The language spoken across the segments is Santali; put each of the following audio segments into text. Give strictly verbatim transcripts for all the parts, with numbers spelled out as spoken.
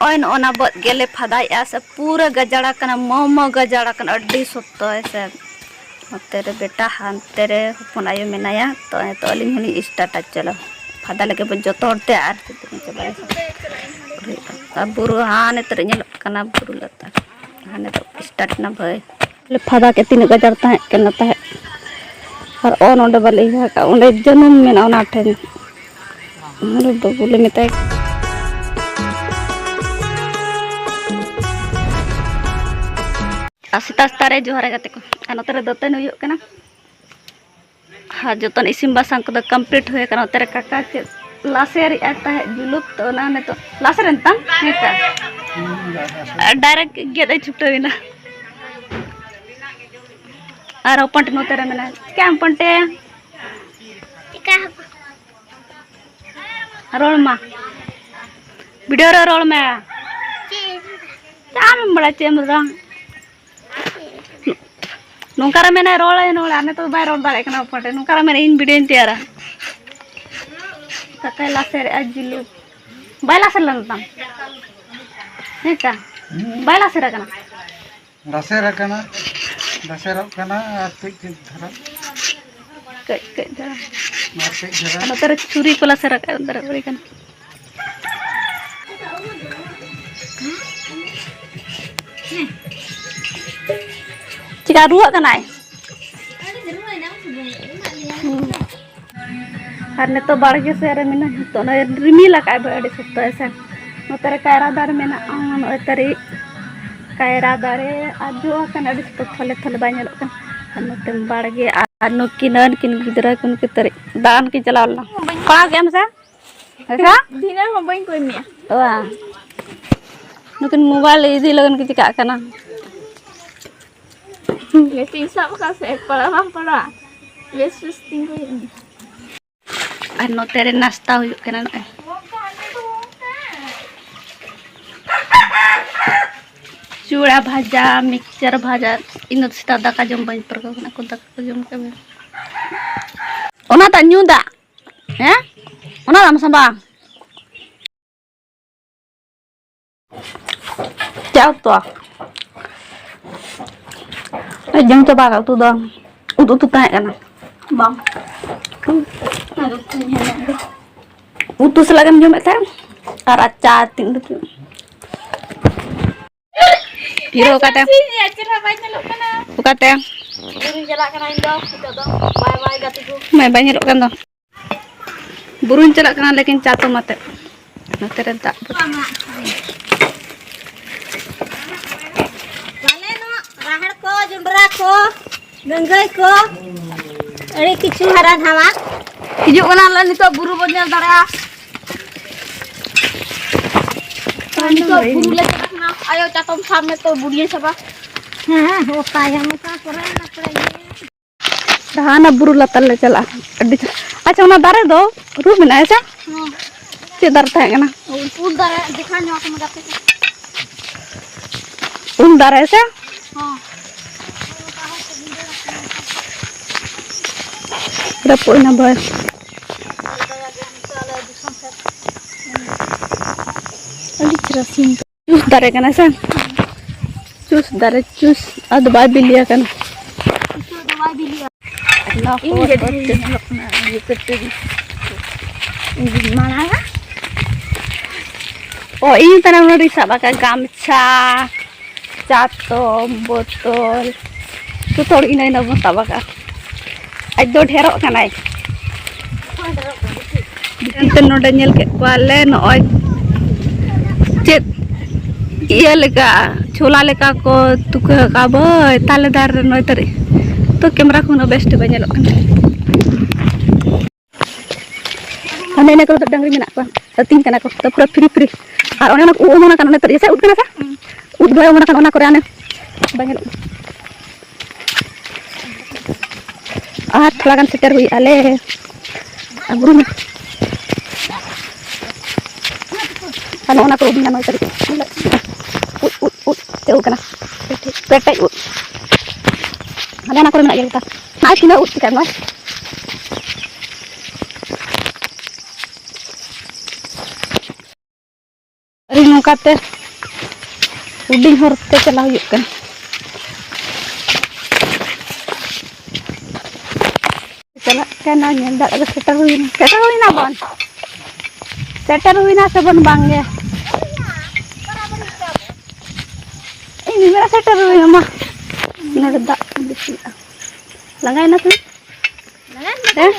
ᱱᱚᱜᱼᱚᱭ ᱱᱚᱜᱼᱚ ᱱᱟ ᱵᱟᱹᱫᱽ ᱜᱮᱞᱮ ᱯᱷᱟᱫᱟᱭᱮᱜᱼᱟ ᱥᱮ, ᱯᱩᱨᱟᱹ ᱜᱟᱡᱟᱲ ᱟᱠᱟᱱᱟ, ᱢᱚᱢᱚ ᱜᱟᱡᱟᱲ ᱟᱠᱟᱱᱟ, ᱟᱹᱰᱤ ᱥᱚᱠᱛᱚ ᱦᱮᱸ ᱥᱮ᱾ ᱱᱚᱛᱮ ᱨᱮ ᱵᱮᱴᱟ, ᱦᱟᱱᱛᱮ ᱨᱮ ᱦᱚᱯᱚᱱ ᱟᱭᱳ ᱢᱮᱱᱟᱭᱟ᱾ ᱛᱚ, ᱱᱤᱛᱚᱜ ᱟᱹᱞᱤᱧ ᱦᱚᱸᱞᱤᱧ ᱥᱴᱟᱨᱴᱟ, ᱪᱚᱞᱚ ᱯᱷᱟᱫᱟ ᱞᱮᱜᱮ ᱵᱚᱱ ᱡᱚᱛᱚ ᱦᱚᱲ ᱛᱮ᱾ ᱟᱨ ᱪᱟᱵᱟᱭᱟ᱾ ᱟᱨ ᱵᱩᱨᱩ ᱦᱟᱱᱮ ᱛᱚ ᱨᱮ ᱧᱮᱞᱚᱜ ᱠᱟᱱᱟ, ᱵᱩᱨᱩ ᱞᱟᱛᱟᱨ᱾ ᱦᱟᱱᱮ ᱛᱚ ᱥᱴᱟᱨᱴ ᱮᱱᱟ ᱵᱷᱟᱹᱭ᱾ ᱞᱮ ᱯᱷᱟᱫᱟ ᱠᱮᱫ, ᱛᱤᱱᱟᱹᱜ ᱜᱟᱡᱟᱲ ᱛᱟᱦᱮᱸ ᱠᱟᱱᱟ ᱛᱟᱦᱮᱸᱫ᱾ ᱟᱨ ᱚ ᱱᱚᱰᱮ ᱵᱟᱞᱮ ᱤᱭᱟᱹ ᱟᱠᱟᱫ, ᱚᱸᱰᱮ ᱡᱟᱹᱱᱩᱢ ᱢᱮᱱᱟᱜᱼᱟ ᱚᱱᱟ ᱴᱷᱮᱱ᱾ ᱟᱨ ᱵᱟᱹᱵᱩ ᱞᱮ ᱢᱮᱛᱟᱭ᱾ ᱟᱨ ᱥᱮᱛᱟᱜ ᱥᱮᱛᱟᱜ ᱨᱮ ᱡᱚᱦᱟᱨ ᱜᱟᱛᱮ ᱠᱚ᱾ ᱟᱨ ᱱᱚᱛᱮ ᱨᱮ ᱫᱟᱹᱛᱟᱹᱱᱤ ᱦᱩᱭᱩᱜ ᱠᱟᱱᱟ᱾ ᱟᱨ ᱡᱚᱛᱚᱱ ᱤᱥᱤᱱ ᱵᱟᱥᱟᱝ ᱠᱚᱫᱚ ᱠᱚᱢᱯᱞᱤᱴ ᱦᱩᱭ ᱟᱠᱟᱱᱟ᱾ ᱱᱚᱛᱮ ᱨᱮ ᱠᱟᱠᱟ ᱪᱮᱫ ᱞᱟᱥᱮᱨᱮᱜᱼᱟᱭ ᱛᱟᱦᱮᱸᱫ ᱡᱩᱞᱩᱯ, ᱛᱚ ᱚᱱᱟ ᱱᱤᱛᱚᱜ ᱞᱟᱥᱮᱨ ᱮᱱ ᱛᱟᱢ ᱦᱮᱸ ᱛᱚ? ᱰᱟᱭᱨᱮᱠᱴ ᱜᱮᱫ ᱮ ᱪᱷᱩᱴᱟᱹᱣ ᱮᱱᱟ᱾ ᱟᱨ ᱦᱚᱯᱚᱱ ᱴᱮ ᱱᱚᱛᱮ ᱨᱮ ᱢᱮᱱᱟᱭ᱾ ᱪᱤᱠᱟᱹᱭᱟᱢ ᱦᱚᱯᱚᱱ ᱴᱮ? ᱪᱤᱠᱟ ᱦᱚᱸ ᱵᱟᱝ᱾ ᱨᱚᱲ ᱢᱟ᱾ ᱵᱷᱤᱰᱤᱭᱳ ᱨᱮ ᱨᱚᱲ ᱢᱮ᱾ ᱪᱮᱫ? ᱪᱮᱫ ᱟᱢᱮᱢ ᱵᱟᱲᱟᱭᱟ ᱪᱮᱫ ᱮᱢ ᱨᱚᱲᱟ? ᱱᱚᱝᱠᱟ ᱨᱮ ᱢᱮᱱᱟᱭ ᱨᱚᱲᱟᱭ ᱱᱚᱰᱮ, ᱟᱨ ᱱᱤᱛᱚᱜ ᱵᱟᱭ ᱨᱚᱲ ᱫᱟᱲᱮᱭᱟᱜ ᱠᱟᱱᱟ ᱦᱚᱯᱚᱱ ᱴᱮ᱾ ᱱᱚᱝᱠᱟ ᱨᱮ ᱢᱮᱱᱟᱭ ᱤᱧ ᱵᱷᱤᱰᱤᱭᱳᱧ ᱛᱮᱭᱟᱨᱟ᱾ ᱠᱟᱠᱟᱭ ᱞᱟᱥᱮᱨᱮᱜᱼᱟ ᱡᱩᱞᱩᱯ᱾ ᱵᱟᱭ ᱞᱟᱥᱮᱨ ᱞᱮᱱ ᱛᱟᱢ? ᱦᱮᱸ ᱠᱟ? ᱵᱟᱭ ᱞᱟᱥᱮᱨ ᱟᱠᱟᱱᱟ? ᱞᱟᱥᱮᱨ ᱟᱠᱟᱱᱟ, ᱞᱟᱥᱮᱨᱚᱜ ᱠᱟᱱᱟ ᱟᱨ ᱠᱟᱹᱡ ᱠᱟᱹᱡ ᱫᱷᱟᱨᱟ᱾ ᱠᱟᱹᱡ ᱠᱟᱹᱡ ᱫᱷᱟᱨᱟ᱾ ᱟᱨ ᱠᱟᱹᱡ ᱫᱷᱟᱨᱟ᱾ ᱟᱨ ᱱᱚᱛᱮ ᱨᱮ ᱪᱷᱩᱨᱤ ᱠᱚ ᱞᱟᱥᱮᱨ ᱟᱠᱟᱫ, ᱱᱚᱛᱮ ᱨᱮ ᱟᱹᱣᱨᱤ ᱠᱟᱱᱟ᱾ ᱪᱮᱠᱟ ᱨᱩᱣᱟᱹᱜ ᱠᱟᱱᱟᱭ? ᱦᱩᱸ᱾ ᱟᱨ ᱱᱤᱛᱚᱜ ᱵᱟᱲᱜᱮ ᱥᱮᱫ ᱨᱮ ᱢᱮᱱᱟᱜᱼᱟ, ᱱᱤᱛᱚᱜ ᱱᱚᱜᱼᱚᱭ ᱨᱤᱢᱤᱞ ᱟᱠᱟᱫᱼᱟᱭ ᱵᱷᱟᱹᱭ ᱟᱹᱰᱤ ᱥᱚᱠᱛᱚ ᱦᱮᱸ ᱥᱮ᱾ ᱱᱚᱛᱮ ᱨᱮ ᱠᱟᱭᱨᱟ ᱫᱟᱨᱮ ᱢᱮᱱᱟᱜᱼᱟ, ᱱᱚᱜᱼᱚᱭ ᱛᱟᱹᱨᱤ ᱠᱟᱭᱨᱟ ᱫᱟᱨᱮ ᱟᱨ ᱡᱚ ᱟᱠᱟᱱ ᱟᱹᱰᱤ ᱥᱚᱠᱛᱚ ᱛᱷᱚᱞᱮ ᱛᱷᱚᱞᱮ ᱵᱟᱭ ᱧᱮᱞᱚᱜ ᱠᱟᱱᱟ᱾ ᱟᱨ ᱱᱚᱛᱮ ᱵᱟᱲᱜᱮ ᱟᱨ ᱱᱩᱠᱤᱱ ᱱᱟᱹᱱ ᱠᱤᱱ ᱜᱤᱫᱽᱨᱟᱹ ᱠᱤᱱ ᱛᱟᱹᱨᱤ ᱫᱟᱬᱟᱱ ᱠᱤᱱ ᱪᱟᱞᱟᱣ ᱞᱮᱱᱟ᱾ ᱯᱟᱲᱦᱟᱣ ᱠᱮᱫ ᱟᱢ ᱥᱮ? ᱦᱮᱸ ᱥᱮ? ᱫᱷᱤᱱᱟᱹᱱ ᱦᱚᱸ ᱵᱟᱹᱧ ᱠᱚᱭ ᱢᱮᱭᱟ᱾ ᱚ᱾ ᱱᱩᱠᱤᱱ ᱢᱳᱵᱟᱭᱤᱞ ᱤᱫᱤ ᱞᱟᱹᱜᱤᱫ ᱠᱤᱱ ᱪᱤᱠᱟᱹᱜ ᱠᱟᱱᱟ? ᱞᱟᱹᱴᱩᱧ ᱥᱟᱵ ᱟᱠᱟᱫ ᱥᱮ ᱯᱟᱲᱟ ᱵᱟᱝ ᱯᱟᱲᱟ? ᱵᱮᱥ ᱵᱮᱥ ᱛᱤᱧ ᱠᱚᱭᱚᱜ ᱢᱮ᱾ ᱟᱨ ᱱᱚᱛᱮ ᱨᱮ ᱱᱟᱥᱛᱟ ᱦᱩᱭᱩᱜ ᱠᱟᱱᱟ ᱱᱚᱜᱼᱚᱭ᱾ ᱪᱩᱲᱟ ᱵᱷᱟᱡᱟ, ᱢᱤᱠᱥᱪᱟᱨ ᱵᱷᱟᱡᱟ᱾ ᱤᱧ ᱫᱚ ᱥᱮᱛᱟᱜ ᱫᱟᱠᱟ ᱡᱚᱢ ᱵᱟᱹᱧ ᱯᱟᱹᱨᱠᱟᱹᱣ ᱠᱟᱱᱟ, ᱟᱠᱚ ᱫᱟᱠᱟ ᱠᱚ ᱡᱚᱢ ᱠᱮᱫᱟ᱾ ᱚᱱᱟ ᱫᱟᱜ ᱧᱩ ᱫᱟᱜ, ᱦᱮᱸ? ᱚᱱᱟ ᱫᱟᱜ ᱥᱟᱢᱵᱟ᱾ ᱪᱟ ᱩᱛᱩ᱾ ᱡᱚᱢ ᱪᱟᱵᱟ ᱠᱟᱜ ᱩᱛᱩ ᱫᱚ᱾ ᱩᱫ ᱩᱛᱩ ᱛᱟᱦᱮᱸ ᱠᱟᱱᱟ᱾ ᱵᱟᱝ᱾ ᱟᱨ ᱩᱛᱩᱧ ᱦᱮᱲᱮᱡ ᱫᱟ᱾ ᱩᱛᱩ ᱥᱟᱞᱟᱜ ᱜᱮᱢ ᱡᱚᱢᱮᱫ ᱛᱟᱦᱮᱸᱫ? ᱟᱨ ᱟᱪᱪᱷᱟ, ᱛᱤᱱ ᱩᱛᱩ? ᱦᱤᱨᱳ ᱚᱠᱟᱛᱮ? ᱪᱮᱫ ᱦᱚᱸ ᱵᱟᱭ ᱧᱮᱞᱚᱜ ᱠᱟᱱᱟ᱾ ᱚᱠᱟᱛᱮ? ᱵᱩᱨᱩᱧ ᱪᱟᱞᱟᱜ ᱠᱟᱱᱟ ᱤᱧ ᱫᱚ ᱱᱤᱛᱚᱜ ᱫᱚ᱾ ᱵᱟᱭ ᱵᱟᱭ ᱜᱟᱛᱮ ᱠᱚ᱾ ᱵᱟᱭ ᱵᱟᱭ ᱧᱮᱞᱚᱜ ᱠᱟᱱ ᱫᱚ᱾ ᱵᱩᱨᱩᱧ ᱪᱟᱞᱟᱜ ᱠᱟᱱᱟ, ᱞᱮᱠᱤᱱ ᱪᱟᱛᱚᱢ ᱟᱛᱮ᱾ ᱱᱚᱛᱮ ᱨᱮ ᱫᱟᱜ᱾ ᱵᱟᱞᱮ ᱱᱚᱜ ᱨᱟᱦᱮᱲ ᱠᱚ, ᱡᱚᱱᱰᱨᱟ ᱠᱚ, ᱜᱟᱹᱝᱜᱟᱹᱭ ᱠᱚ, ᱟᱹᱰᱤ ᱠᱤᱪᱷᱩ ᱦᱟᱨᱟ ᱫᱷᱟᱣᱟ᱾ ᱦᱤᱡᱩᱜ ᱠᱟᱱᱟ ᱞᱮ ᱱᱤᱛᱚᱜ ᱵᱩᱨᱩ ᱵᱚᱱ ᱧᱮᱞ ᱫᱟᱲᱮᱭᱟᱜᱼᱟ᱾ ᱱᱤᱛᱚᱜ ᱵᱩᱨᱩ ᱞᱮ ᱪᱟᱞᱟᱜ ᱠᱟᱱᱟ᱾ ᱟᱭᱳ ᱪᱟᱛᱚᱢ ᱥᱟᱵ ᱢᱮ ᱛᱚ, ᱵᱩᱨᱩ ᱞᱮ ᱪᱟᱵᱟ᱾ ᱦᱮᱸ, ᱦᱮᱸ, ᱚᱠᱟ ᱭᱟᱢ ᱚᱠᱟ ᱠᱚᱨᱮ, ᱚᱱᱟ ᱠᱚᱨᱮ ᱜᱮ᱾ ᱦᱟᱱᱟ ᱵᱩᱨᱩ ᱞᱟᱛᱟᱨ ᱞᱮ ᱪᱟᱞᱟᱜᱼᱟ᱾ ᱟᱹᱰᱤ ᱪᱮᱦᱨᱟ᱾ ᱟᱪᱪᱷᱟ, ᱚᱱᱟ ᱫᱟᱨᱮ ᱫᱚ ᱨᱩ ᱢᱮᱱᱟᱜᱼᱟ, ᱦᱮᱸ ᱥᱮ? ᱦᱮᱸ᱾ ᱪᱮᱫ ᱫᱟᱨᱮ ᱛᱟᱦᱮᱸ ᱠᱟᱱᱟ? ᱩᱞ, ᱩᱞ ᱫᱟᱨᱮ ᱫᱮᱠᱷᱟ ᱧᱚᱜ ᱠᱟᱱᱟ ᱜᱟᱛᱮ ᱠᱚ᱾ ᱩᱞ ᱫᱟᱨᱮ ᱥᱮ? ᱦᱮᱸ᱾ ᱨᱟᱹᱯᱩᱫ ᱮᱱᱟ ᱵᱟᱥ᱾ ᱟᱹᱰᱤ ᱪᱮᱦᱨᱟ ᱥᱤᱱ᱾ ᱪᱩᱥ ᱫᱟᱨᱮ ᱠᱟᱱᱟ ᱥᱮ? ᱪᱩᱥ ᱫᱟᱨᱮ, ᱪᱩᱥ᱾ ᱟᱫᱚ ᱵᱟᱭ ᱵᱤᱞᱤ ᱟᱠᱟᱱᱟ᱾ ᱱᱤᱛᱚᱜ ᱫᱚ ᱵᱟᱭ ᱵᱤᱞᱤᱜᱼᱟ᱾ ᱤᱧ ᱜᱮ ᱰᱷᱮᱨ ᱧᱮᱞᱚᱜ ᱠᱟᱱᱟ, ᱤᱭᱟᱹ ᱠᱟᱹᱴᱤᱡ᱾ ᱤᱧ ᱢᱟᱲᱟᱝᱟ᱾ ᱚ, ᱤᱧ ᱛᱟᱭᱱᱚᱢ ᱱᱚᱰᱮᱧ ᱥᱟᱵ ᱟᱠᱟᱫ ᱜᱟᱢᱪᱷᱟ, ᱪᱟᱛᱚᱢ, ᱵᱳᱛᱚᱞ, ᱡᱚᱛᱚ ᱦᱚᱲ ᱤᱱᱟᱹ ᱤᱱᱟᱹ ᱵᱚᱱ ᱥᱟᱵ ᱟᱠᱟᱫᱼᱟ᱾ ᱟᱡ ᱫᱚ ᱰᱷᱮᱨᱚᱜ ᱠᱟᱱᱟᱭ᱾ ᱵᱤᱴᱤ ᱛᱮ ᱱᱚᱰᱮ ᱧᱮᱞ ᱠᱮᱫ ᱠᱚᱣᱟᱞᱮ, ᱱᱚᱜᱼᱚᱭ ᱪᱮᱫ ᱤᱭᱟᱹ ᱞᱮᱠᱟ, ᱪᱷᱳᱞᱟ ᱞᱮᱠᱟ ᱠᱚ ᱛᱩᱠᱟᱹ ᱟᱠᱟᱫᱼᱟ ᱵᱟᱹᱭ, ᱛᱟᱞᱮ ᱫᱟᱨᱮ ᱨᱮ ᱱᱚᱭ ᱛᱟᱹᱨᱤ᱾ ᱛᱚ, ᱠᱮᱢᱮᱨᱟ ᱠᱷᱚᱱ ᱦᱚᱸ ᱵᱮᱥ ᱴᱷᱤᱠ ᱵᱟᱭ ᱧᱮᱞᱚᱜ ᱠᱟᱱᱟ᱾ ᱦᱟᱱᱮ ᱤᱱᱟᱹ ᱠᱚᱨᱮ ᱫᱚ ᱰᱟᱝᱨᱤ ᱢᱮᱱᱟᱜ ᱠᱚᱣᱟ, ᱟᱹᱛᱤᱧ ᱠᱟᱱᱟ ᱠᱚ, ᱛᱚ ᱯᱩᱨᱟᱹ ᱯᱷᱨᱤ ᱯᱷᱨᱤ᱾ ᱟᱨ ᱚᱱᱮ ᱚᱱᱟ ᱠᱚ ᱩᱵ ᱚᱢᱚᱱ ᱟᱠᱟᱱᱟ, ᱚᱱᱮ ᱛᱟᱹᱨᱤ ᱥᱮ ᱩᱫ ᱠᱟᱱᱟ ᱥᱮ? ᱩᱫ ᱵᱟᱭ ᱚᱢᱚᱱ ᱟᱠᱟᱱ, ᱚᱱᱟ ᱠᱚᱨᱮ ᱦᱟᱱᱮ ᱵᱟᱭ ᱧᱮᱞᱚᱜ ᱠᱟᱱᱟ᱾ ᱟᱨ ᱛᱷᱚᱲᱟ ᱜᱟᱱ ᱥᱮᱴᱮᱨ ᱦᱩᱭᱩᱜᱼᱟ ᱞᱮ᱾ ᱟᱨ ᱵᱩᱨᱩ ᱢᱮ᱾ ᱟᱨ ᱱᱚᱜᱼᱚ ᱱᱟ ᱠᱚ ᱩᱫ ᱢᱮᱱᱟᱜᱼᱟ, ᱱᱚᱭ ᱛᱟᱹᱨᱤ᱾ ᱩᱫ, ᱩᱫ, ᱩᱫ, ᱪᱮᱫ ᱩᱫ ᱠᱟᱱᱟ? ᱯᱮᱴᱮᱡ ᱩᱫ᱾ ᱦᱟᱱᱮ ᱚᱱᱟ ᱠᱚᱨᱮ ᱢᱮᱱᱟᱜ ᱜᱮᱭᱟ ᱜᱚᱴᱟ᱾ ᱱᱚᱜᱼᱚᱭ ᱛᱤᱱᱟᱹᱜ ᱩᱫ ᱪᱤᱠᱟᱹ ᱱᱚᱜᱼᱚᱭ᱾ ᱟᱹᱰᱤ ᱱᱚᱝᱠᱟ ᱛᱮ ᱦᱩᱰᱤᱧ ᱦᱚᱨ ᱛᱮ ᱪᱟᱞᱟᱣ ᱦᱩᱭᱩᱜ ᱠᱟᱱᱟ᱾ ᱪᱟᱞᱟᱜ ᱠᱟᱱᱟ, ᱧᱮᱞ ᱫᱟᱲᱮᱭᱟᱜ ᱠᱟᱱᱟ, ᱥᱮᱴᱮᱨ ᱦᱩᱭᱱᱟ, ᱥᱮᱴᱮᱨ ᱦᱩᱭᱱᱟ ᱵᱚᱱ, ᱥᱮᱴᱮᱨ ᱦᱩᱭᱱᱟ ᱥᱮ ᱵᱚᱱ ᱵᱟᱝ ᱜᱮ? ᱤᱧ ᱢᱮᱱᱟ ᱥᱮᱴᱮᱨ ᱦᱩᱭᱱᱟ, ᱢᱟ ᱱᱚᱰᱮ ᱫᱟᱜ ᱠᱚ ᱵᱮᱥᱤᱜᱼᱟ᱾ ᱞᱟᱸᱜᱟᱭᱮᱱᱟ ᱥᱮ? ᱦᱮᱸ?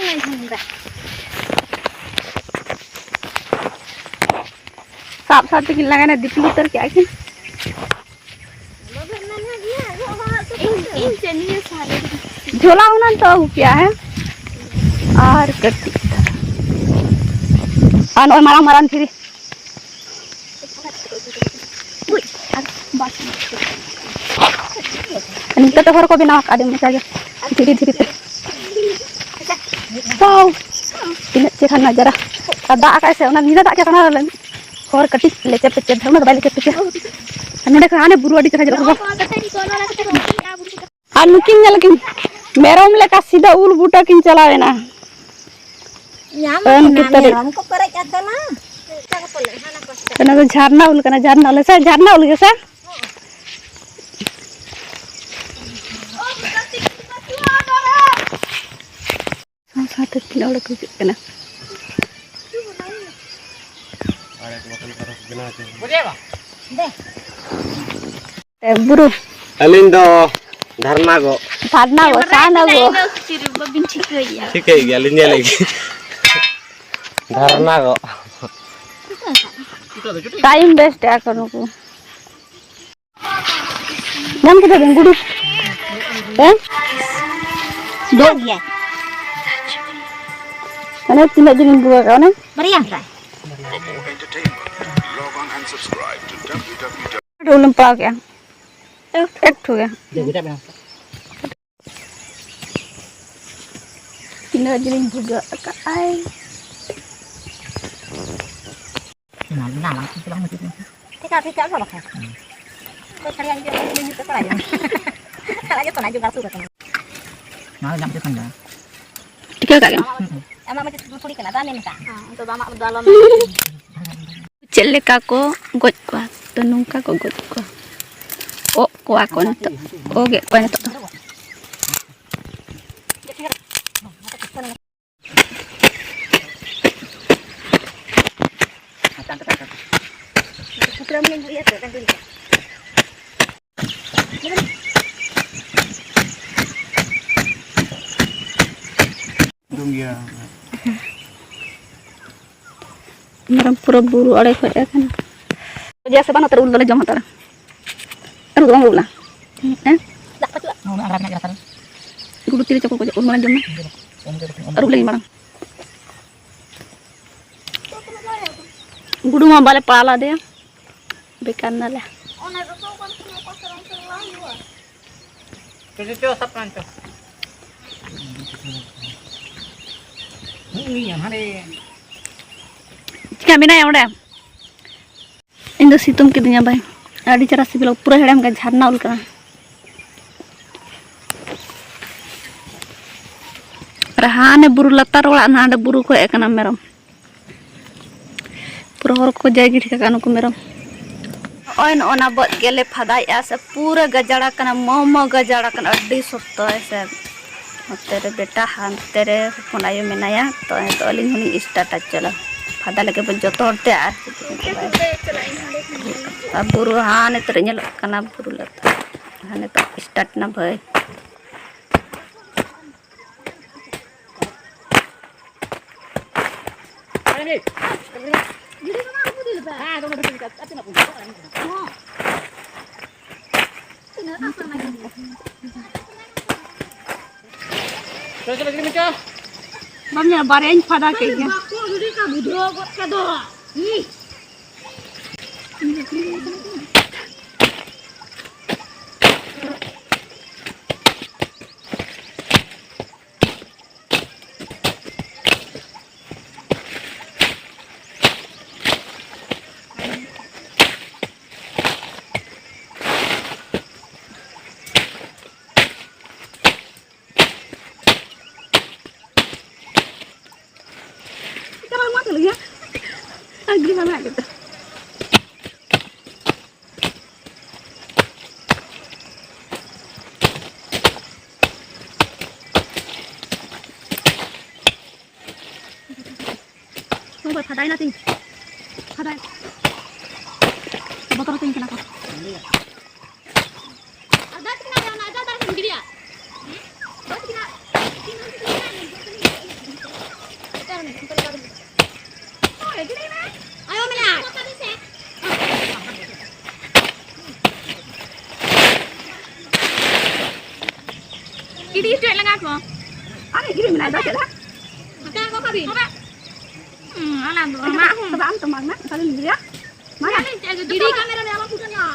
ᱥᱟᱵ ᱥᱟᱵ ᱛᱮᱠᱤᱱ ᱞᱟᱸᱜᱟᱭᱮᱱᱟ, ᱫᱤᱯᱤᱞ ᱩᱛᱟᱹᱨ ᱠᱮᱜᱼᱟ ᱠᱤᱱ᱾ ᱤᱧ, ᱤᱧ ᱪᱮᱫ ᱱᱤᱭᱟᱹ ᱥᱟᱨ ᱨᱮ? ᱡᱷᱚᱞᱟ ᱦᱩᱱᱟᱹᱝ ᱛᱚ ᱟᱹᱜᱩ ᱠᱮᱭᱟ, ᱦᱮᱸ? ᱟᱨ ᱠᱟᱹᱴᱤᱡ᱾ ᱟᱨ ᱱᱚᱜᱼᱚᱭ ᱢᱟᱨᱟᱝ ᱢᱟᱨᱟᱝ ᱫᱷᱤᱨᱤ᱾ ᱩᱭ, ᱟᱨ ᱵᱟᱥ᱾ ᱱᱤᱝᱠᱟᱹ ᱛᱮ ᱦᱚᱨ ᱠᱚ ᱵᱮᱱᱟᱣ ᱟᱠᱟᱫᱼᱟ, ᱟᱹᱰᱤ ᱢᱚᱡᱟ ᱜᱮ, ᱫᱷᱤᱨᱤ ᱫᱷᱤᱨᱤ ᱛᱮ᱾ ᱣᱟᱣ, ᱛᱤᱱᱟᱹᱜ ᱪᱮᱦᱨᱟ ᱱᱟᱡᱟᱨᱟ᱾ ᱟᱨ ᱫᱟᱜ ᱟᱠᱟᱫ ᱥᱮ, ᱚᱱᱟ ᱧᱤᱫᱟᱹ ᱫᱟᱜ ᱜᱮ ᱠᱟᱱᱟ᱾ ᱦᱚᱨ ᱠᱟᱹᱴᱤᱡ ᱞᱮᱪᱮᱨ ᱯᱮᱪᱮᱨ ᱫᱷᱟᱨᱟ, ᱩᱱᱟᱹᱜ ᱫᱚ ᱵᱟᱭ ᱞᱮᱪᱮᱨ ᱯᱮᱪᱮᱨ᱾ ᱟᱨ ᱱᱚᱸᱰᱮ ᱠᱷᱚᱱ ᱦᱟᱱᱮ ᱵᱩᱨᱩ ᱟᱹᱰᱤ ᱪᱮᱦᱨᱟ ᱧᱮᱞᱚᱜ ᱠᱟᱱᱟ᱾ ᱟᱨ ᱱᱩᱠᱤᱱ ᱧᱮᱞ ᱠᱤᱱ, ᱢᱮᱨᱚᱢ ᱞᱮᱠᱟ ᱥᱤᱫᱷᱟᱹ ᱩᱞ ᱵᱩᱴᱟᱹ ᱠᱤᱱ ᱪᱟᱞᱟᱣ ᱮᱱᱟ᱾ ᱧᱟᱢ ᱯᱟᱹᱱ ᱟᱠᱟᱱᱟ, ᱠᱤᱛᱟᱹᱨᱤᱡ᱾ ᱢᱮᱨᱚᱢ ᱠᱚ ᱯᱮᱨᱮᱡ ᱟᱠᱟᱱᱟ᱾ ᱚᱱᱟ ᱫᱚ ᱡᱷᱟᱨᱱᱟ ᱩᱞ ᱠᱟᱱᱟ, ᱡᱷᱟᱨᱱᱟ ᱩᱞ᱾ ᱥᱮ ᱡᱷᱟᱨᱱᱟ ᱩᱞ ᱜᱮ ᱥᱮ? ᱥᱟᱶ ᱥᱟᱶᱛᱮ ᱛᱤᱱᱟᱹᱜ ᱦᱚᱲ ᱠᱚ ᱦᱤᱡᱩᱜ ᱠᱟᱱᱟ᱾ ᱮ, ᱵᱩᱨᱩ᱾ ᱟᱹᱞᱤᱧ ᱫᱚ ᱫᱷᱟᱨᱱᱟ ᱜᱚ᱾ ᱫᱷᱟᱨᱱᱟ ᱜᱚ, ᱥᱟᱱ ᱜᱚ᱾ ᱵᱟᱹᱵᱤᱱ ᱴᱷᱤᱠᱟᱹᱭᱮᱫᱼᱟ᱾ ᱴᱷᱤᱠᱟᱹᱭ ᱜᱮᱭᱟᱞᱤᱧ, ᱧᱮᱞᱮᱫ ᱜᱮ᱾ ᱫᱷᱟᱨᱱᱟ ᱜᱚ᱾ ᱴᱟᱭᱤᱢ ᱵᱮᱥᱴ ᱮᱫᱟ ᱠᱚ ᱱᱩᱠᱩ᱾ ᱧᱟᱢ ᱠᱮᱫᱟ ᱵᱮᱱ ᱜᱩᱰᱩ? ᱦᱮᱸ? ᱫᱚ ᱜᱮᱭᱟ᱾ ᱢᱟᱱᱮ ᱛᱤᱱᱟᱹᱜ ᱫᱤᱱ ᱵᱩᱜᱟ ᱠᱟᱜ ᱚᱱᱟ? ᱵᱟᱨᱭᱟ ᱦᱟᱛᱟᱣ᱾ ᱰᱷᱳᱞᱮᱢ ᱯᱟᱲᱟᱣ ᱠᱮᱜᱼᱟ? ᱮᱠᱴᱩ ᱜᱮ᱾ ᱛᱤᱱᱟᱹᱜ ᱡᱤᱞᱤᱧ ᱵᱷᱩᱜᱟᱹᱜ ᱟᱠᱟᱫ ᱟᱭ᱾ ᱚᱱᱟ ᱫᱚ ᱱᱟᱣᱟ ᱠᱚ ᱵᱟᱝ ᱢᱩᱪᱟᱹᱫ ᱞᱮᱱᱠᱷᱟᱱ᱾ ᱴᱷᱤᱠᱟ, ᱴᱷᱤᱠᱟ, ᱚᱱᱟ ᱵᱟᱠᱷᱨᱟ᱾ ᱦᱩᱸ᱾ ᱚᱠᱚᱭ ᱥᱟᱲᱤᱭᱟ ᱦᱤᱡᱩᱜ ᱠᱟᱱᱟ, ᱩᱱᱤ ᱧᱩᱛ ᱛᱮ ᱠᱚᱲᱟ ᱡᱚᱝ᱾ ᱠᱚᱲᱟ ᱡᱚᱛᱚᱱᱟᱜ ᱡᱚᱜᱟᱲ ᱥᱩᱨ ᱟᱠᱟᱱᱟ᱾ ᱱᱚᱣᱟ ᱫᱚ ᱧᱟᱢ ᱦᱚᱪᱚ ᱠᱷᱟᱱ ᱫᱚ᱾ ᱴᱷᱤᱠᱟᱹ ᱠᱟᱜ ᱜᱮ᱾ ᱦᱩᱸ, ᱦᱩᱸ᱾ ᱟᱢᱟᱜ ᱢᱟ ᱪᱮᱫ ᱛᱷᱩᱲᱤ ᱠᱟᱱᱟ, ᱫᱟᱢ ᱮᱢ ᱠᱟᱜ᱾ ᱦᱮᱸ, ᱱᱤᱛᱚᱜ ᱫᱚ ᱟᱢᱟᱜ ᱫᱚ ᱟᱞᱚᱢ ᱪᱮᱫ ᱞᱮᱠᱟ ᱠᱚ ᱜᱚᱡ ᱠᱚᱣᱟ? ᱛᱚ, ᱱᱚᱝᱠᱟ ᱠᱚ ᱜᱚᱡ ᱠᱚᱣᱟ᱾ ᱚᱜ ᱠᱚᱣᱟ ᱠᱚ ᱱᱤᱛᱚᱜ᱾ ᱚᱜᱮᱫ ᱠᱚᱣᱟ ᱱᱤᱛᱚᱜ ᱫᱚ᱾ ᱢᱮᱨᱚᱢ ᱯᱩᱨᱟᱹ ᱵᱩᱨᱩ ᱟᱲᱮ ᱠᱷᱚᱡ ᱮ ᱠᱟᱱᱟ᱾ ᱡᱟ ᱥᱮ ᱵᱟᱝ, ᱱᱚᱛᱮ ᱨᱮ ᱩᱞ ᱫᱚᱞᱮ ᱡᱚᱢ ᱦᱟᱛᱟᱲᱟ᱾ ᱟᱹᱨᱩᱵ ᱫᱚ ᱵᱟᱝ ᱟᱹᱨᱩᱵ ᱞᱮᱱᱟ᱾ ᱦᱮᱸ? ᱜᱩᱰᱩ ᱛᱤᱨᱮ ᱪᱚᱠᱚ ᱠᱚ ᱩᱞ ᱢᱟᱲᱟᱝ ᱡᱚᱢ ᱢᱮ᱾ ᱟᱹᱨᱩᱵ ᱞᱟᱹᱜᱤᱫ ᱢᱟᱲᱟᱝ᱾ ᱜᱩᱰᱩ ᱢᱟ ᱵᱟᱞᱮ ᱯᱟᱲᱟᱣ ᱞᱮᱫᱮᱭᱟ, ᱵᱮᱠᱟᱨ ᱱᱟᱞᱮ᱾ ᱪᱚ, ᱪᱚ, ᱪᱚ, ᱥᱟᱵ ᱠᱟᱜ ᱢᱮ, ᱪᱚ᱾ ᱦᱩᱸ, ᱦᱟᱸᱰᱮ᱾ ᱪᱤᱠᱟ ᱢᱮᱱᱟᱭᱟ ᱚᱸᱰᱮ? ᱤᱧ ᱫᱚ ᱥᱤᱛᱩᱝ ᱠᱤᱫᱤᱧᱟ ᱵᱟᱭ, ᱟᱹᱰᱤ ᱪᱮᱦᱨᱟ ᱥᱤᱵᱤᱞᱟ, ᱯᱩᱨᱟᱹ ᱦᱮᱲᱮᱢ ᱜᱮ, ᱡᱷᱟᱨᱱᱟ ᱩᱞ ᱠᱟᱱᱟ᱾ ᱟᱨ ᱦᱟᱱᱮ ᱵᱩᱨᱩ ᱞᱟᱛᱟᱨ ᱚᱲᱟᱜ ᱱᱟᱦᱟᱜ, ᱚᱸᱰᱮ ᱵᱩᱨᱩ ᱠᱚ ᱦᱮᱡ ᱟᱠᱟᱱᱟ ᱢᱮᱨᱚᱢ᱾ ᱯᱩᱨᱟᱹ ᱦᱚᱨ ᱠᱚ ᱡᱟᱭ ᱜᱤᱰᱤ ᱠᱟᱜᱼᱟ ᱱᱩᱠᱩ ᱢᱮᱨᱚᱢ᱾ ᱱᱚᱜᱼᱚᱭ ᱱᱚᱜᱼᱚ ᱱᱟ ᱵᱟᱹᱫᱽ ᱜᱮᱞᱮ ᱯᱷᱟᱫᱟᱭᱮᱜᱼᱟ ᱥᱮ, ᱯᱩᱨᱟᱹ ᱜᱟᱡᱟᱲ ᱟᱠᱟᱱᱟ, ᱢᱚ ᱢᱚ ᱜᱟᱡᱟᱲ ᱟᱠᱟᱱᱟ, ᱟᱹᱰᱤ ᱥᱚᱠᱛᱚ ᱦᱮᱸ ᱥᱮ᱾ ᱱᱚᱛᱮ ᱨᱮ ᱵᱮᱴᱟ, ᱦᱟᱱᱛᱮ ᱨᱮ ᱦᱚᱯᱚᱱ ᱟᱭᱳ ᱢᱮᱱᱟᱭᱟ᱾ ᱛᱚ ᱱᱤᱛᱚᱜ ᱟᱹᱞᱤᱧ ᱦᱚᱸᱞᱤᱧ ᱥᱴᱟᱨᱴᱟ, ᱪᱚᱞᱚ ᱯᱷᱟᱫᱟ ᱞᱮᱜᱮ ᱵᱚᱱ ᱡᱚᱛᱚ ᱦᱚᱲ ᱛᱮ᱾ ᱟᱨ ᱟᱨ ᱵᱩᱨᱩ ᱦᱟᱱᱮ ᱛᱟᱹᱨᱤ ᱧᱮᱞᱚᱜ ᱠᱟᱱᱟ, ᱵᱩᱨᱩ ᱞᱟᱛᱟᱨ᱾ ᱦᱟᱱᱮ ᱛᱚ ᱥᱴᱟᱨᱴ ᱮᱱᱟ ᱵᱷᱟᱹᱭ᱾ ᱵᱟᱢ ᱧᱮᱞᱟ, ᱵᱟᱨᱭᱟᱧ ᱯᱷᱟᱫᱟ ᱠᱮᱫ ᱜᱮᱭᱟ᱾ ᱠᱷᱟᱫᱟᱭ ᱱᱟᱛᱤᱧ᱾ ᱠᱷᱟᱫᱟᱭ᱾ ᱵᱚᱛᱚᱨ ᱟᱹᱛᱤᱧ ᱠᱟᱱᱟ ᱠᱚ᱾ ᱟᱨ ᱫᱟᱜ ᱛᱤᱠᱤᱱ ᱟᱜ ᱚᱱᱟ ᱟᱡᱟᱨ ᱫᱟᱨᱮ ᱠᱚ ᱜᱤᱰᱤᱭᱟ᱾ ᱫᱟᱜ ᱛᱤᱠᱤᱱ ᱟᱜ ᱛᱤᱱ ᱜᱷᱚᱱᱴᱟ ᱛᱤᱠᱤᱱ ᱟᱜ ᱧᱮᱞ ᱠᱚ ᱛᱤᱧ᱾ ᱦᱳᱭ, ᱜᱤᱰᱤ ᱢᱮ᱾ ᱟᱭᱳ ᱢᱮᱱᱟᱭ᱾ ᱜᱤᱰᱤ ᱦᱚᱪᱚᱭᱮᱫ ᱞᱟᱸᱜᱟ ᱠᱚ᱾ ᱟᱨ ᱜᱤᱰᱤ ᱢᱮᱱᱟᱭ ᱫᱚ ᱪᱮᱫ ᱞᱮᱠᱟ? ᱦᱟᱛᱟᱣ ᱠᱚ ᱠᱟᱹᱵᱤᱱ᱾ ᱦᱩᱸ, ᱟᱞᱟᱝ ᱫᱚ ᱟᱢᱟᱜ ᱦᱚᱸ᱾ ᱛᱚᱵᱮ ᱟᱢ ᱛᱚ ᱢᱟᱜᱽ ᱢᱮ, ᱚᱠᱟ ᱨᱮᱢ ᱜᱤᱰᱤᱭᱟ? ᱢᱟᱜᱽ ᱢᱮ᱾ ᱜᱤᱰᱤ ᱠᱟᱢᱮᱨᱟ ᱨᱮ ᱟᱞᱚᱢ ᱯᱷᱩᱴᱟᱹᱱᱟ᱾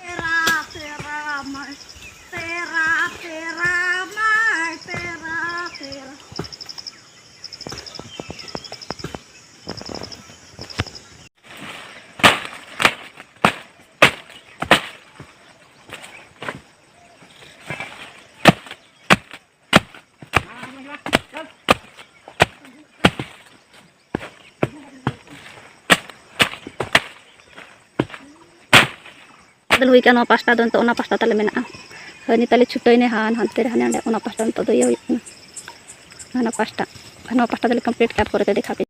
ᱛᱮᱨᱟ, ᱛᱮᱨᱟ, ᱢᱟᱭ᱾ ᱛᱮᱨᱟ, ᱛᱮᱨᱟ, ᱢᱟᱭ, ᱛᱮᱨᱟ, ᱛᱮᱨᱟ᱾ ᱵᱚᱫᱚᱞ ᱦᱩᱭ ᱠᱟᱱᱟ, ᱱᱚᱣᱟ ᱯᱟᱥᱴᱟ ᱫᱚ ᱱᱤᱛᱚᱜ ᱚᱱᱟ ᱯᱟᱥᱴᱟ ᱛᱟᱞᱮ ᱢᱮᱱᱟᱜᱼᱟ᱾ ᱦᱟᱹᱱᱤ ᱛᱟᱞᱮ ᱪᱷᱩᱴᱟᱹᱣ ᱮᱱᱟᱭ ᱦᱟᱱ-, ᱦᱟᱱᱛᱮ ᱨᱮ, ᱦᱟᱱᱮ ᱚᱸᱰᱮ ᱚᱱᱟ ᱯᱟᱥᱴᱟ ᱱᱤᱛᱚᱜ ᱫᱚ ᱤᱭᱟᱹ ᱦᱩᱭᱩᱜ ᱠᱟᱱᱟ᱾ ᱦᱟᱱᱟ ᱯᱟᱥᱴᱟ, ᱦᱟᱱᱟ ᱯᱟᱥᱴᱟ ᱫᱚᱞᱮ complete ᱠᱮᱫᱟ, ᱯᱚᱨᱮᱛᱮ ᱫᱮᱠᱷᱟᱣ ᱯᱮ᱾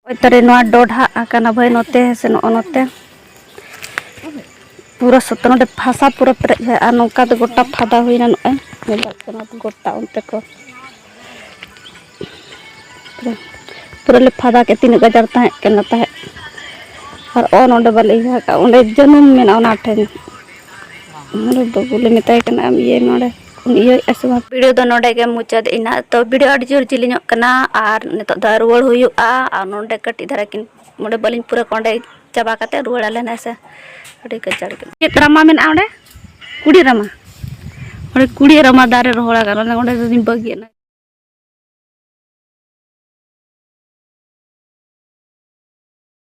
ᱱᱚᱜᱼᱚᱭ ᱛᱟᱨᱮ ᱱᱚᱣᱟ ᱰᱚᱰᱷᱟᱜ ᱟᱠᱟᱱᱟ ᱵᱷᱟᱹᱭ, ᱱᱚᱛᱮ ᱥᱮ ᱱᱚᱜᱼᱚ ᱱᱚᱛᱮ᱾ ᱯᱩᱨᱟᱹ ᱥᱚᱛᱚ ᱱᱚᱰᱮ ᱯᱷᱟᱥᱟ ᱯᱩᱨᱟᱹ ᱯᱮᱨᱮᱡ ᱦᱩᱭᱩᱜᱼᱟ᱾ ᱟᱨ ᱱᱚᱝᱠᱟ ᱫᱚ ᱜᱚᱴᱟ ᱯᱷᱟᱫᱟ ᱦᱩᱭᱱᱟ ᱱᱚᱜᱼᱚᱭ᱾ ᱧᱮᱞ ᱫᱟᱲᱮᱭᱟᱜ ᱠᱟᱱᱟ ᱜᱚᱴᱟ ᱚᱱᱛᱮ ᱠᱚ᱾ ᱯᱩᱨᱟᱹ, ᱯᱩᱨᱟᱹ ᱞᱮ ᱯᱷᱟᱫᱟ ᱠᱮᱫ, ᱛᱤᱱᱟᱹᱜ ᱜᱟᱡᱟᱲ ᱛᱟᱦᱮᱸ ᱠᱟᱱᱟ ᱛᱟᱦᱮᱸᱫ᱾ ᱟᱨ ᱚ ᱱᱚᱰᱮ ᱵᱟᱞᱮ ᱤᱭᱟᱹ ᱟᱠᱟᱫ, ᱚᱸᱰᱮ ᱡᱟᱹᱱᱩᱢ ᱢᱮᱱᱟᱜᱼᱟ ᱚᱱᱟ ᱴᱷᱮᱱ᱾ ᱟᱨ ᱵᱟᱹᱵᱩ ᱞᱮ ᱢᱮᱛᱟᱭ ᱠᱟᱱᱟ, "ᱟᱢ ᱤᱭᱟᱹᱭ ᱢᱮ ᱚᱸᱰᱮ, ᱤᱭᱟᱹᱭᱮᱫᱼᱟ ᱥᱮ ᱵᱟᱝ?" ᱵᱷᱤᱰᱤᱭᱳ ᱫᱚ ᱱᱚᱰᱮ ᱜᱮ ᱢᱩᱪᱟᱹᱫ ᱮᱱᱟ᱾ ᱛᱚ ᱵᱷᱤᱰᱤᱭᱳ ᱟᱹᱰᱤ ᱡᱳᱨ ᱡᱤᱞᱤᱧᱚᱜ ᱠᱟᱱᱟ ᱟᱨ ᱱᱤᱛᱚᱜ ᱫᱚ ᱨᱩᱣᱟᱹᱲ ᱦᱩᱭᱩᱜᱼᱟ᱾ ᱟᱨ ᱱᱚᱰᱮ ᱠᱟᱹᱴᱤᱡ ᱫᱷᱟᱨᱟ ᱠᱤᱱ, ᱱᱚᱰᱮ ᱵᱟᱹᱞᱤᱧ ᱯᱩᱨᱟᱹ ᱠᱚᱣᱟ, ᱚᱸᱰᱮ ᱪᱟᱵᱟ ᱠᱟᱛᱮ ᱨᱩᱣᱟᱹᱲ ᱟᱞᱮ ᱱᱟᱦᱟᱜ ᱥᱮ᱾ ᱟᱹᱰᱤ ᱜᱟᱡᱟᱲ ᱠᱟᱱᱟ᱾ ᱪᱮᱫ ᱨᱟᱢᱟ ᱢᱮᱱᱟᱜᱼᱟ ᱚᱸᱰᱮ? ᱠᱩᱲᱤ ᱨᱟᱢᱟ᱾ ᱚᱸᱰᱮ ᱠᱩᱲᱤ ᱨᱟᱢᱟ ᱫᱟᱨᱮ ᱨᱚᱦᱚᱲ ᱟᱠᱟᱱᱟ, ᱚᱸᱰᱮ ᱫᱚᱧ ᱵᱟᱹᱜᱤᱭᱟᱜᱼᱟ᱾